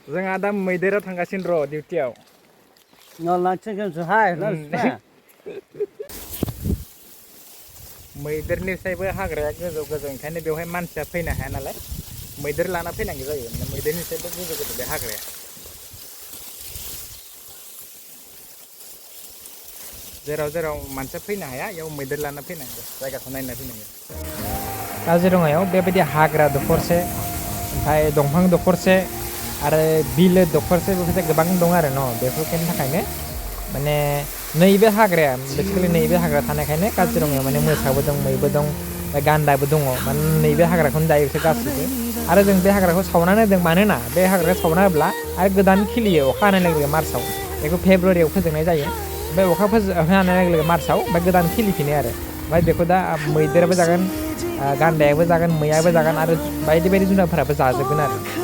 जोंहा दा मैदेराव थांगासिनो र' डिउटियाव मैदेरनिफ्रायबो हाग्राया गोजौ गोजौ ओंखायनो बेवहाय मानसिया फैनो हाया नालाय मैदेर लाना फैनांगौ जायो मैदेरनिफ्रायबो गोजौ गोजौ बे हाग्राया जेराव जेराव मानसिया फैनो हाया बेयाव मैदेर लाना फैनांगौ जायगाखौ नायना फैनांगौ काजिरङायाव बेबायदि हाग्रा दखरसे ओमफ्राय दंफां दखरसे आरो बिलो दखरसे बेफोरबायदि गोबां दं आरो न' बेफोरनि थाखायनो माने नैबे हाग्राया बेसिकेलि नैबे हाग्रा थानायखायनो काजिरङायाव माने मोसाबो दं मैबो दं गान्दाबो दङ माने नैबे हाग्राखौनो जायो बिसोर गासिबो आरो जों बे हाग्राखौ सावनानै होदों मानोना बे हाग्राखौ सावना होब्ला आरो गोदान खिलियो अखा हानाय लोगो लोगो मार्चआव बेखौ फेब्रुवारियाव फोजोबनाय जायो ओमफ्राय अखा हानाय लोगो लोगो मार्चआव ओमफ्राय गोदान खिलिफिनो आरो ओमफ्राय बेखौ दा मैदेराबो जागोन गान्दायाबो जागोन मैयाबो जागोन आरो बायदि बायदि जुनारफोराबो जाजोबगोन आरो